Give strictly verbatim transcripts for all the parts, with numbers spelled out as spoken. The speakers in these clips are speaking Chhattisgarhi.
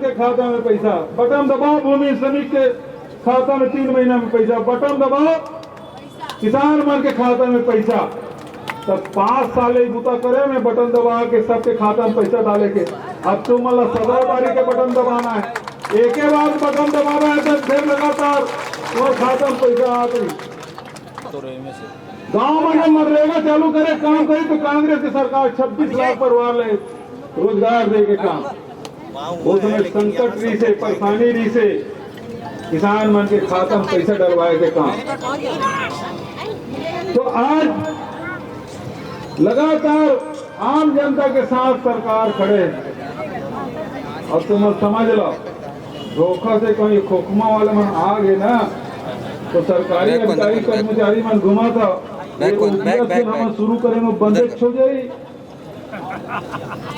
के खाता में पैसा, बटन दबाओ, भूमि श्रमिक के खाता में तीन महीना में पैसा, बटन दबाओ, किसान मन के खाता में पैसा। तब पाँच साल ले बुता करे में बटन दबा के सबके खाता में पैसा डाले के। अब तुम मन ला सदाबारी के बटन दबाना है, एक ही बार बटन दबाना है, तो फिर लगातार तुम्हारे खाता में पैसा आत रही। गांव मन में मनरेगा चालू करे, काम करे, तो कांग्रेस के सरकार छब्बीस लाख परिवार ले रोजगार दे के काम। वो समय संकट रहिसे, परेशानी रहिसे, किसान मन के खाता में पैसा डलवाए के काम। तो आज लगातार आम जनता के साथ सरकार खड़े हे। अब तुम समझ लो, धोखा से कहीं खोखमा वाले मन आ गए ना, तो सरकारी अधिकारी कर्मचारी मन घुमा था, ये बैक, बैक, ओपीएस बैक, से हम बैक। शुरू करें, वो बंद हो जाई।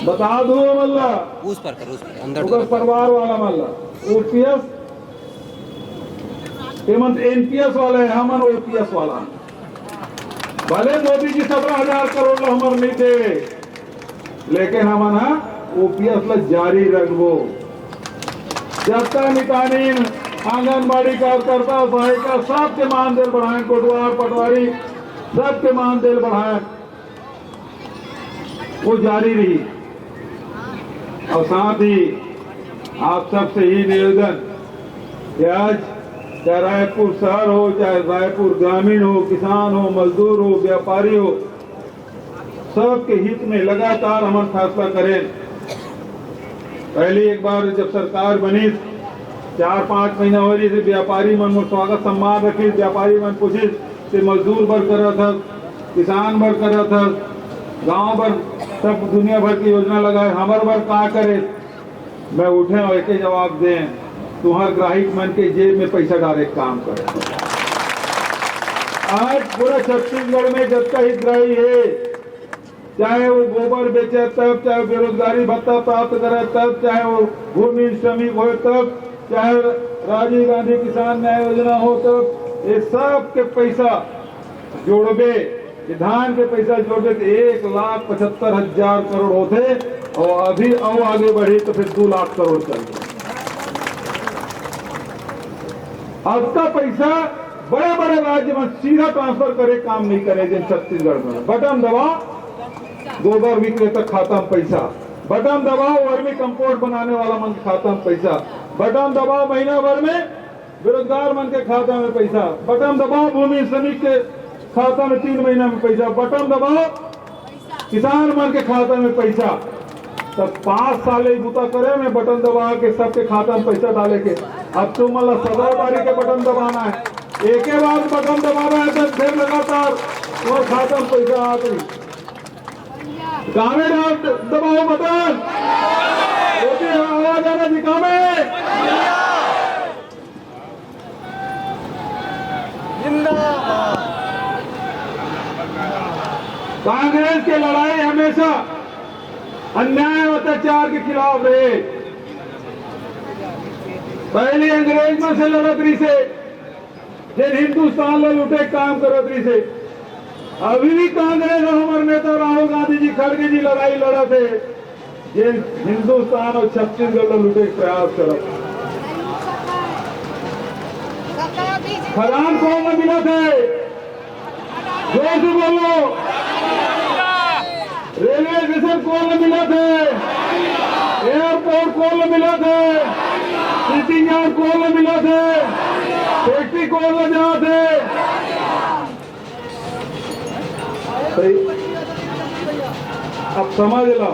बता दो मल्ला, उस पर कर, उस पर, अंदर ओकर परिवार वाला मल्ला, ओपीएस, एमन एनपीएस वाला है, हमन ओपीएस वाला। भले मोदी जी सत्रह हजार करोड़ ला हमर नहीं दे, लेकिन हमन हा ओपीएस ला जारी रखबो। जब तक मितानिन, आंगनबाड़ी कार्यकर्ता, सहायिका, सबके मानदेन बढ़ाएं, कोटवार, पटवारी, सबके मानदेन बढ़ाएं, वो जारी रही। और साथ ही आप सबसे ही निवेदन कि आज चाहे रायपुर शहर हो, चाहे रायपुर ग्रामीण हो, किसान हो, मजदूर हो, व्यापारी हो, सबके हित में लगातार हमन फैसला करें। पहले एक बार जब सरकार बनी, चार पांच महीना हो रही थी, व्यापारी मन मोर स्वागत सम्मान रखी, व्यापारी मन पूछिस कि मजदूर बर करत हस, किसान बर करत हस, गांव बर, सब दुनिया भर की योजना लगाए, हमर बर का करे? मैं उठे और एक ही जवाब दें, तुम्हार ग्राहक मन के जेब में पैसा डाले के काम करे। आज पूरा छत्तीसगढ़ में जतका हितग्राही है, चाहे वो गोबर बेचे तब, चाहे बेरोजगारी भत्ता प्राप्त करे तब, चाहे वो भूमि श्रमिक हो तब, चाहे राजीव गांधी किसान न्याय योजना हो तब, ये सब के पैसा जोड़बे, ये धान के पैसा जोड़बे तो एक लाख पचहत्तर हजार करोड़ होते, और अभी और आगे बढ़ी तो फिर दो लाख करोड़ चल जाए। अब का पैसा बड़े बड़े राज्य में सीधा ट्रांसफर करे काम नहीं करे, जिन छत्तीसगढ़ में बटन दबा, गोबर विक्रेता खाता में पैसा, बटन दबा, वर्मी कंपोस्ट बनाने वाला मन के खाता में पैसा, बटन दबा, महीना भर में बेरोजगार मन के खाता में पैसा, बटन दबा, भूमि श्रमिक के खाता में तीन महीना में पैसा, बटन दबा, किसान मन के खाता में पैसा। तब पांच साल ले बुता करे में बटन दबा के सबके खाता में पैसा डाले के। अब तुम मन ला सदाबारी के बटन दबाना है, एक ही बार बटन दबाना है, तो फिर लगातार तुम्हारे खाता में पैसा आत रही। कामे डाल दबाओ बटन, ओके आवाज आना जी कामे। जिंदाबाद। कांग्रेस के लड़ाई हमेशा अन्याय और अत्याचार के खिलाफ रहे। पहले अंग्रेज मन से लड़त रहिसे, जेन हिंदुस्तान ला लूटे काम करत रहिसे। अभी भी कांग्रेस और हमारे नेता राहुल गांधी जी, खड़गे जी लड़ाई लड़त हे, ये हिंदुस्तान और छत्तीसगढ़ ला लूटे के प्रयास करत। खदान कौन ला मिलत हे? जोर से बोलो। रेलवे स्टेशन कौन ला मिलत हे? एयरपोर्ट कौन ला मिलत हे? शिपिंग यार्ड कौन ला मिलत हे? फैक्ट्री कौन ला जात हे? सही। अब समझ लो,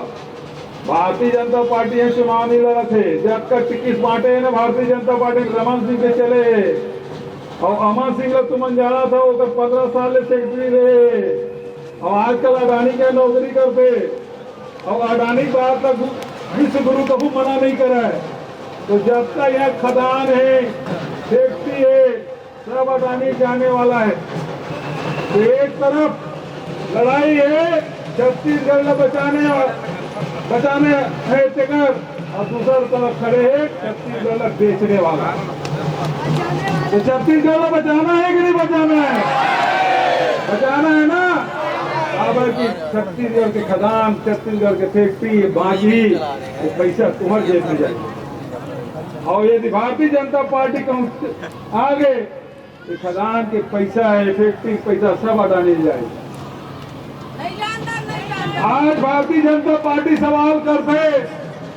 भारतीय जनता पार्टी ह चुनाव नहीं लड़त हे, जतका टिकट बांटे हे ना भारतीय जनता पार्टी, रमन सिंह के चले हे। और अमर सिंह ला तुमन जानत हो, ओकर पंद्रह साल ले सेक्रेटरी रहे, और आजकल अडानी के नौकरी करते, और अडानी बात ला गु-, विश्व गुरु कभू मना नहीं करे। तो जतका यहाँ खदान हे, फैक्ट्री हे, सब अडानी जाने वाला है। तो एक तरफ लड़ाई है छत्तीसगढ़ ला बचाने, बचाने है तेकर, और दूसरा तरफ खड़े हैं छत्तीसगढ़ ला बेचने वाला। तो छत्तीसगढ़ ला बचाना है कि नहीं बचाना है? बचाना है ना? काबर कि छत्तीसगढ़ के खदान, छत्तीसगढ़ के फैक्ट्री, ये बाकी, वो पैसा तुम्हारे जेब में जाए। अउ यदि भारतीय जनता पार्टी कहूँ आगे, तो खदान के पैसा है, फैक्ट्री के पैसा सब अडानी जाए। नहीं जानता, नहीं जानता। आज भारतीय जनता पार्टी सवाल करथे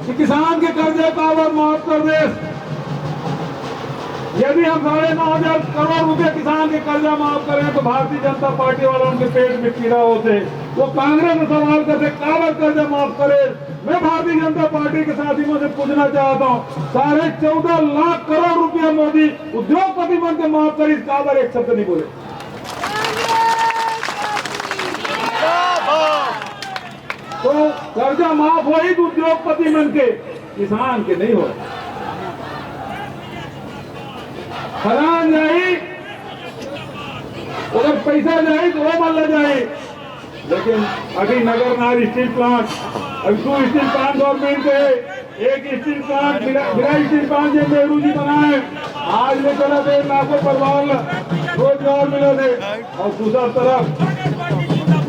कि किसान के कर्जा काबर माफ कर दे। यदि हम साढ़े नौ हजार करोड़ रुपया किसान के कर्जा माफ करें, तो भारतीय जनता पार्टी वाला उनके पेट में कीड़ा होथे। वो कांग्रेस से सवाल करथे, काबर कर्जा माफ करे? मैं भारतीय जनता पार्टी के साथी मन से पूछना चाहता हूँ, साढ़े चौदह लाख करोड़ रुपया मोदी उद्योगपति मन के माफ करिस, काबर एक शब्द नहीं बोले? तो कर्जा माफ होही तो उद्योगपति मन के, किसान के नहीं होय। खदान जाही, अगर पैसा जाही तो वो मन ला जाही। लेकिन अभी नगर नार स्टील प्लांट, अभी दो स्टील प्लांट गवर्नमेंट के, एक स्टील प्लांट, बिला, बिला स्टील प्लांट जो नेहरू जी बनाए, आज ले चला दे लाखों परिवार ला रोजगार मिला दे। और दूसरा तरफ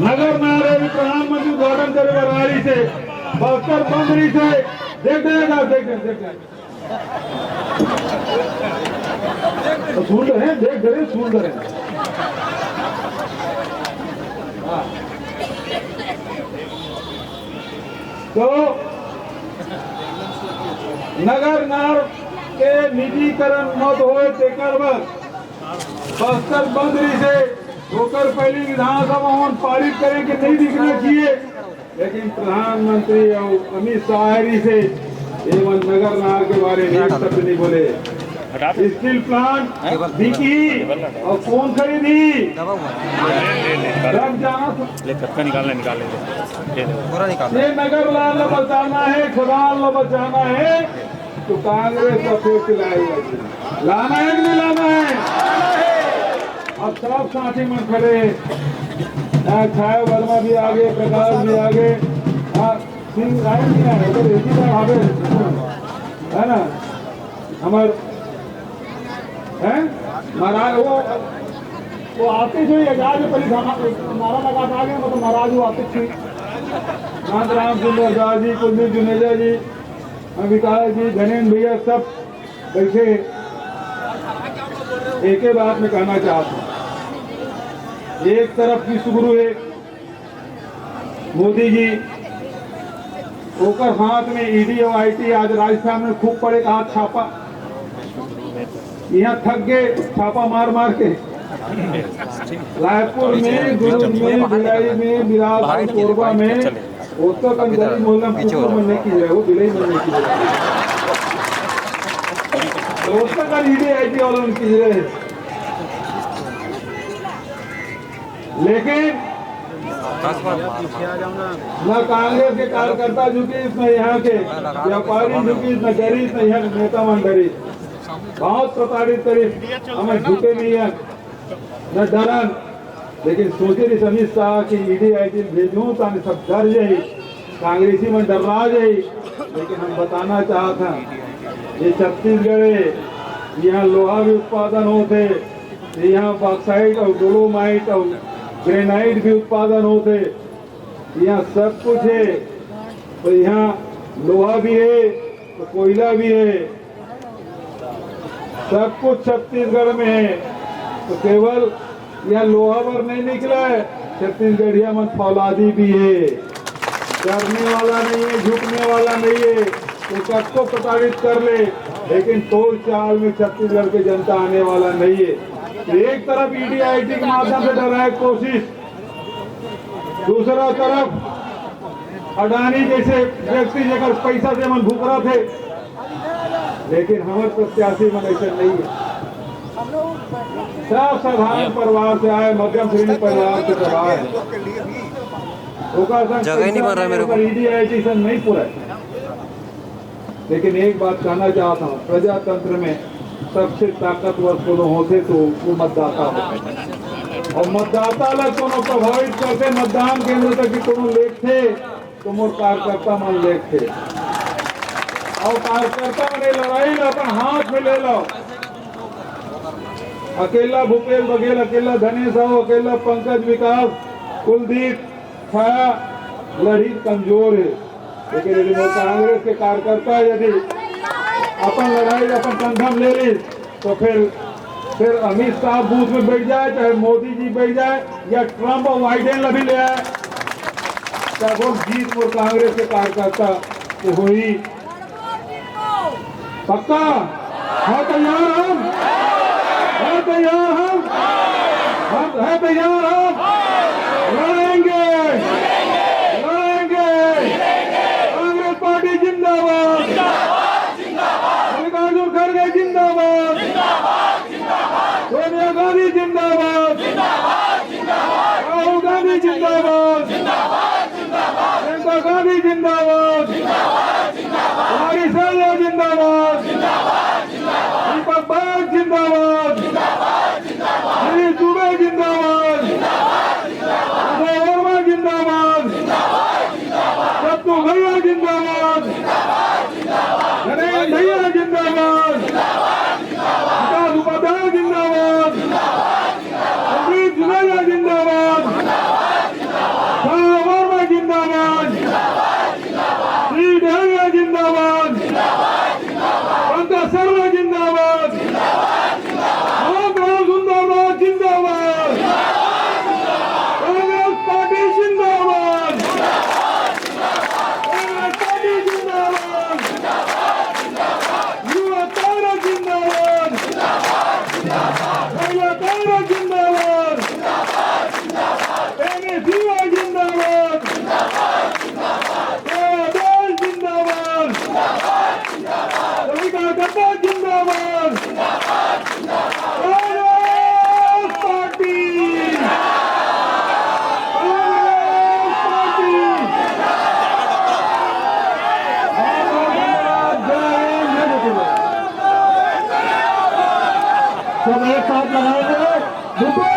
नगर नार प्रधानमंत्री उद्घाटन करे बर आ रहिसे, बस्तर बंद रहिसे, देख देगा, देख देख देख। तो सुन रहे हैं, देख रहे हैं, सुन रहे हैं। हाँ। तो नगर नार के निजीकरण मत होए, तेकर बर बस्तर बंद रहिसे, ओकर पहली विधानसभा में पारित करे के नहीं दिखना चाहिए। लेकिन प्रधानमंत्री अउ अमित शाह जी से एमन नगर नार के बारे में एक शब्द नहीं बोले। स्टील प्लांट बिकी अउ कौन खरीदी? जब जाना ले, कतका निकालना, निकाल लेंगे। ये नगर नार ला बचाना है, खदान ला बचाना है, तो कांग्रेस का फेर से लाएगा। लाना है कि नहीं लाना है? अब सब साथी मन खड़े हैं। यहाँ छाया वर्मा भी आ गए, प्रकाश भी आ गए। हाँ, सिंह आए नहीं आए, उधर एक ही बार आ गए। है ना? हमारे, हैं? महाराज, वो, वो आते जो ये एजाज पुलिस हमारे नारा लगा के आ गए, मतलब महाराज वो आते थे। कांत राम सिंह एजाज जी, कुलदीप जुनेजा जी, विकास जी, धनेंद्र भैया, सब बैठे। एक ही बात मैं कहना चाहता हूँ, एक तरफ विश्व गुरु है मोदी जी, ओकर हाथ में ईडी और आईटी। आज राजस्थान में खूब पड़े कहा छापा, यहाँ थक गए छापा मार मार के। रायपुर में, दुर्ग में, भिलाई में, बिलासपुर, कोरबा में, ओतका कन गली मोहल्ला में कुकुर मन नहीं कीज रहे, वो बिलाई मन नहीं कीज रहे। ओतका कन ईडी आईटी वाला मन कीज रहे। लेकिन न कांग्रेस के कार्यकर्ता झुकिस, न यहाँ के व्यापारी झुकिस, न डरिस, न यहाँ के नेता मन डरिस। बहुत प्रताड़ित करिस, हम झुके नहीं हैं, न डरन। लेकिन सोचे रहिस अमित शाह कि ईडी आईटी भेजूं, ताने सब डर जाही, कांग्रेसी मन डर्रा जाही। लेकिन हम बताना चाहत हन, ये छत्तीसगढ़ है, यहाँ लोहा भी उत्पादन होथे, यहाँ बॉक्साइट और डोलोमाइट और ग्रेनाइट भी उत्पादन होथे, यहाँ सब कुछ है। तो यहाँ लोहा भी है, तो कोयला भी है, सब कुछ छत्तीसगढ़ में है। तो केवल यह लोहा बर नहीं निकला है, छत्तीसगढ़िया मन फौलादी भी है, डरने वाला नहीं है, झुकने वाला नहीं है। तो सबको प्रताड़ित कर ले, लेकिन तोल चाल में छत्तीसगढ़ के जनता आने वाला नहीं है। तो एक तरफ ईडी आईटी के माध्यम से डराए कोशिश, दूसरा तरफ अडानी जैसे व्यक्ति जेकर पैसा से मन भुकरा थे, लेकिन हमर प्रत्याशी मन ऐसे नहीं है। सब साधारण परिवार से आए, मध्यम श्रेणी परिवार से सब आए। ओकर संग जगह नहीं पैसा बन रहा मेरे को। ओकर ईडी आईटी संग नहीं पूरा। लेकिन एक बात कहना चाहता हूँ, प्रजातंत्र में सबसे ताकतवर कोनो होथे तो वो मतदाता होथे। और मतदाता ला कोनो प्रभावित करथे, मतदान केंद्र तक कि कोनो लेगथे तो मोर कार्यकर्ता मन लेगथे। और कार्यकर्ता मन ये लड़ाई ला अपन हाथ में ले लो। अकेला भूपेश बघेल, अकेला धनेश साहू, अकेला पंकज, विकास, कुलदीप, छाया लड़ी कमजोर है, लेकिन यदि मोर कांग्रेस के कार्यकर्ता यदि अपन लड़ाई अपन कंधा में ले ली, तो फिर फिर अमित शाह बूथ में बैठ जाए, चाहे मोदी जी बैठ जाए, या ट्रंप और बाइडेन ला भी ले आए, तब वो जीत मोर कांग्रेस के कार्यकर्ता के होई। पक्का? है तैयार हम? है तैयार हम? हम है तैयार हम? लड़ेंगे, लड़ेंगे। कांग्रेस पार्टी जिंदाबाद, मल्लिकार्जुन खड़गे जिंदाबाद, सोनिया गांधी जिंदाबाद, राहुल गांधी जिंदाबाद, प्रियंका गांधी जिंदाबाद, कुमारी शैलजा जिंदाबाद, दीपक बैज जिंदाबाद, गिरीश दुबे जिंदाबाद, अजय वर्मा जिंदाबाद, दत्तू भैया जिंदाबाद, नरेंद्र भैया जिंदाबाद, विकास उपाध्याय जिंदाबाद, संदीप जुनेजा जिंदाबाद, साहा वर्मा जिंदाबाद, श्री डहरिया जिंदाबाद, पंकज शर्मा जिंदाबाद, राम राम सुंदरराज जिंदाबाद, कांग्रेस पार्टी जिंदाबाद, कांग्रेस पार्टी जिंदाबाद, युवा तारा जिंदाबाद, महिला तारा जिंदाबाद, एनएसयूआई जिंदाबाद, कांग्रेस जिंदाबाद, रविकांत गड्डा जिंदाबाद, कांग्रेस पार्टी, कांग्रेस पार्टी। सब एक साथ लगाएंगे।